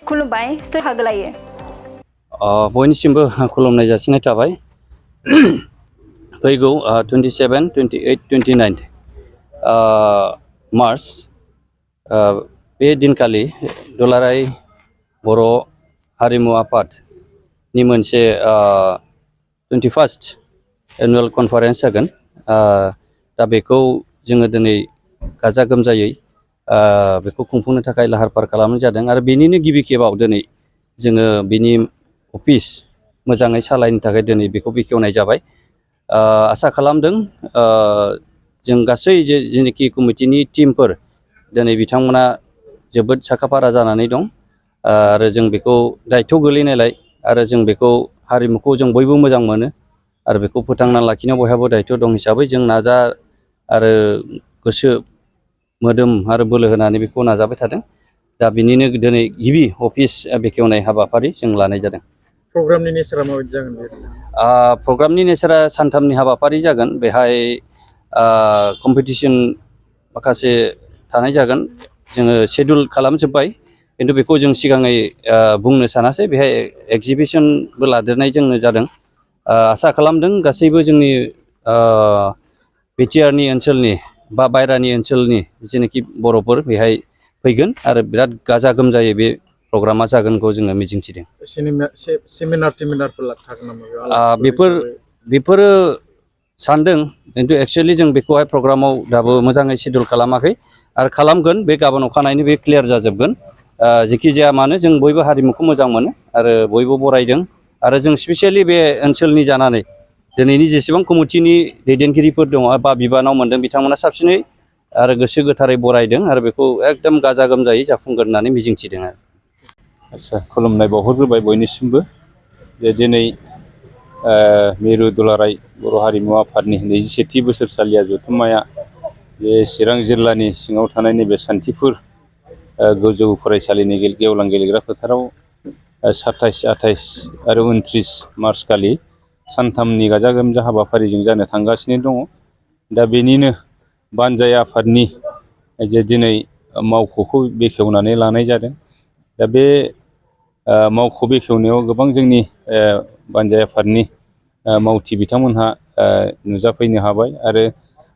खुलुमबाय स्टुडिअ हागलायो बयनिसिमबो खुलुमनाय जासिनाय थाबाय फैगौ 27, 28, 29 मार्च बे दिनखालि दुलाराय बर' हारिमु आफादनि मोनसे 21st एनुवेल कनफारेन्स जागोन दा बेखौ जोङो दिनै गाजा गोमजायै बेखौ खुंफुंनो थाखाय लाहार फाहार खालामनाय जादों आरो बेनिनो गिबि खेबाव दिनै जोङो बिनि अफिस मोजाङै सालायनो थाखाय दिनै बेखौ बेखेवनाय जाबाय आसा खालामदों जों गासै जेनोखि कमिटिनि टिमफोर दिनै बिथांमोना जोबोद साखाफारा जानानै दं आरो जों बेखौ दायथ' गोलैनायलाय आरो जों बेखौ हारिमुखौ जों बयबो मोजां मोनो आरो बेखौ फोथांना लाखिनायाव बयहाबो दायथ' दं हिसाबै जों नाजा आरो गोसो मोदोम आरो बोलो होनानै बेखौ नाजाबाय थादों दा बिनिनो दिनै गिबि अफिस बेखेवनाय हाबाफारि जों लानाय जादों प्रग्रामनि नेचारा माबायदि जागोन बे प्रग्रामनि नेचारा सानथामनि हाबाफारि जागोन बेहाय कम्पिटिसन माखासे थानाय जागोन जोङो शेड्युल खालामजोब्बाय खिन्थु बेखौ जों सिगाङै बुंनो सानासै बेहाय एक्जिबिसनबो लादेरनाय जोंनो जादों आसा खालामदों गासैबो जोंनि बिटिआरनि ओनसोलनि बा बायरानि ओनसोलनि जेनाखि बर'फोर बेहाय फैगोन आरो बिराद गाजा गोमजायै बे प्रग्रामा जागोनखौ जोङो मिजिंथिदों सेमिनारफोर थागोन नामा बेफोरो सानदों खिन्थु एक्सुवेलि जों बेखौहाय प्रग्रामाव दाबो मोजाङै शेड्युल खालामाखै आरो खालामगोन बे गाबोन अखानायैनो बे क्लियार जाजोबगोन जेखि जाया मानो जों बयबो हारिमुखौ मोजां मोनो आरो बयबो बरायदों आरो जों स्पेसियेलि बे ओनसोलनि जानानै दिनैनि जेसेबां कमिटिनि दैदेनगिरिफोर दङ बा बिबानाव मोनदों बिथांमोना साबसिनै आरो गोसो गोथारै बरायदों आरो बेखौ एकदम गाजा गोमजायै जाफुंगोन होननानै मिजिंथिदों आरो आच्छा खुलुमनाय बावहरग्रोबाय बयनिसिमबो जे दिनै मिरु दुलाराय बर' हारिमु आफादनि 27थि बोसोरसालिया जथुम्माया जे चिरां जिल्लानि सिङाव थानाय नैबे सान्थिफुर गोजौ फरायसालिनि गेवलां गेलेग्रा फोथाराव 27, 28 आरो 29 मार्च खालि सानथामनि गाजा गोमजा हाबाफारिजों जानो थांगासिनो दङ दा बेनिनो बानजाय आफादनि जे दिनै मावख'खौ बेखेवनानै लानाय जादों दा बे मावख' बेखेवनायाव गोबां जोंनि बानजाय आफादनि मावथि बिथांमोनहा नुजाफैनो हाबाय आरो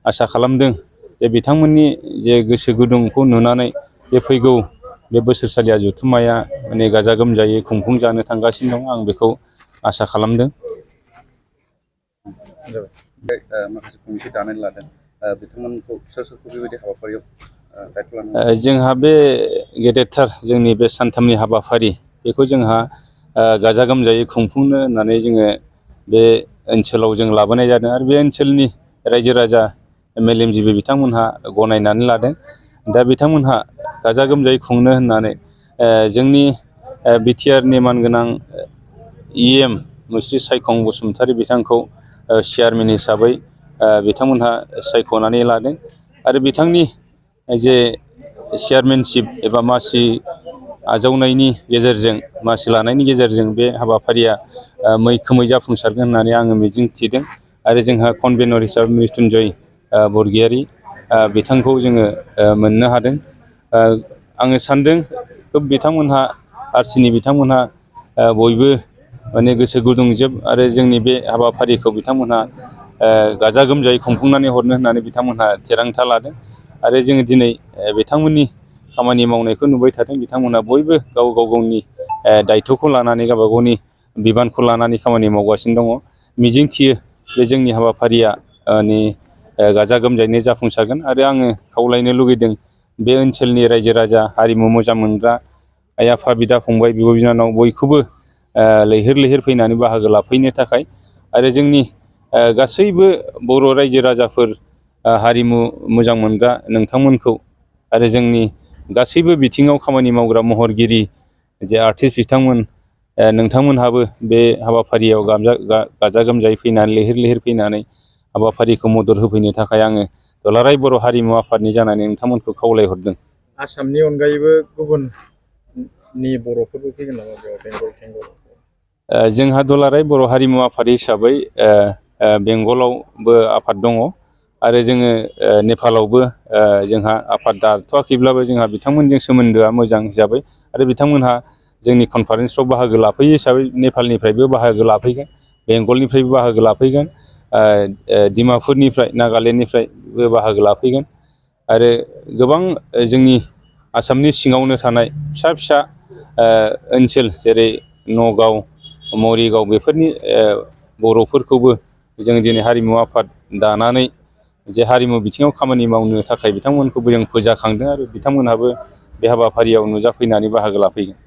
आसा खालामदों जे बिथांमोननि जे गोसो गुदुंखौ नुनानै जे फैगौ बे बोसोरसालिया जथुम्माया माने गाजा गोमजायै खुंफुंजानो थांगासिनो दं आं बेखौ आसा खालामदों माखासे कमिटि दानानै लादों बिथांमोनखौ सोरखौ बेबायदि हाबाफारियाव जोंहा बे गेदेरथार जोंनि बे सानथामनि हाबाफारि बेखौ जोंहा गाजा गोमजायै खुंफुंनो होननानै जोङो बे ओनसोलाव जों लाबोनाय जादों आरो बे ओनसोलनि रायजो राजा मेलेमजिबि बिथांमोनहा गनायनानै लादों दा बिथांमोनहा गाजा गोमजायै खुंनो होननानै जोंनि बिटिआरनि मानगोनां EM मुस्रि सायखं बसुमतारी बिथांखौ चेयारमेन हिसाबै बिथांमोनहा सायख'नानै लादों आरो बिथांनि जे चेयारमेनशिप एबा मासि आजावनायनि गेजेरजों मासि लानायनि गेजेरजों बे हाबाफारिया मैखोमै जाफुंसारगोन होननानै आङो मिजिंथिदों आरो जोंहा कनभेनर हिसाबै मृत्युन्जय बरगयारी बिथांखौ जोङो मोननो हादों आङो सानदों खोब बिथांमोनहा RCनि बिथांमोनहा बयबो माने गोसो गुदुंजोब आरो जोंनि बे हाबाफारिखौ बिथांमोनहा गाजा गोमजायै खुंफुंनानै हरनो होननानै बिथांमोनहा थिरांथा लादों आरो जोङो दिनै बिथांमोननि खामानि मावनायखौ नुबाय थादों बिथांमोनहा बयबो गाव गावनि दायथ'खौ लानानै गावबा गावनि बिबानखौ लानानै खामानि मावगासिनो दङ मिजिंथियो बे जोंनि हाबाफारिया गाजा गोमजायैनो जाफुंसारगोन आरो आङो खावलायनो लुगैदों बे ओनसोलनि रायजो राजा हारिमु मोजां मोनग्रा आइ आफा बिदा फंबाय बिब' बिनानाव बयखौबो लैहोर लैहोर फैनानै बाहागो लाफैनो थाखाय आरो जोंनि गासैबो बर' रायजो राजाफोर हारिमु मोजां मोनग्रा नोंथांमोनखौ आरो जोंनि गासैबो बिथिङाव खामानि मावग्रा महरगिरि जे आर्टिस्ट बिथांमोन नोंथांमोनहाबो बे हाबाफारियाव गाजा गोमजायै फैनानै लैहोर लैहोर फैनानै हाबाफारिखौ मदद होफैनो थाखाय आङो दुलाराय बर' हारिमु आफादनि जानानै नोंथांमोनखौ खावलायहरदों आसामनि अनगायैबो गुबुननि बर'फोरबो फैगोन नामा बेयाव बेंगल जोंहा दुलाराय बर' हारिमु आफाद हिसाबै बेंगलावबो आफाद दङ आरो जोङो नेपालावबो जोंहा आफाद दाथ'वाखैब्लाबो जोंहा बिथांमोनजों सोमोन्दोआ मोजां हिसाबै आरो बिथांमोनहा जोंनि कनफारेन्सफ्राव बाहागो लाफैयो हिसाबै नेपालनिफ्रायबो बाहागो लाफैगोन, बेंगलनिफ्रायबो बाहागो लाफैगोन, डिमापुरनिफ्राय नागालेण्डनिफ्रायबो बाहागो लाफैगोन आरो गोबां जोंनि आसामनि सिङावनो थानाय फिसा फिसा ओनसोल जेरै नगाव, मरिगाव बेफोरनि बर'फोरखौबो जों दिनै हारिमु आफाद दानानै जे हारिमु बिथिङाव खामानि मावनो थाखाय बिथांमोनखौबो जों फोजाखांदों आरो बिथांमोनहाबो बे हाबाफारियाव नुजाफैनानै बाहागो लाफैगोन।